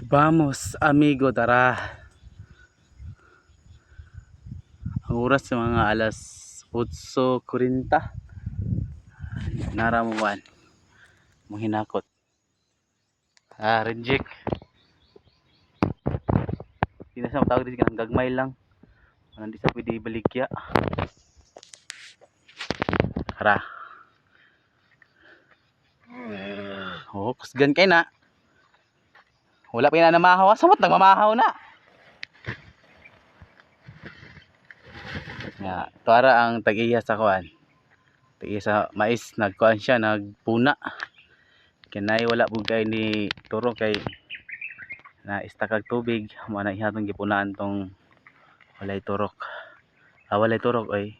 Vamos, amigo, tara. Ang oras sa mga alas 8:40. Nara mo man. Manghinakot. Ah, reject. Di na siya matawag dito, kanang gagmay lang. Wala, di sa pwede ibaligya. Tara. Oh, kusgan kay na. Wala pa na namahaw. Samot nagmamahaw na. Ya, tuara ang tag-iya sa kuan. Tag-iya sa mais, nagkuan siya, nagpuna. Kinay wala pud kay ni turo kay na istakag tubig, mo na ihatong gipunaan tong walay turok. Ah, walay turok oy.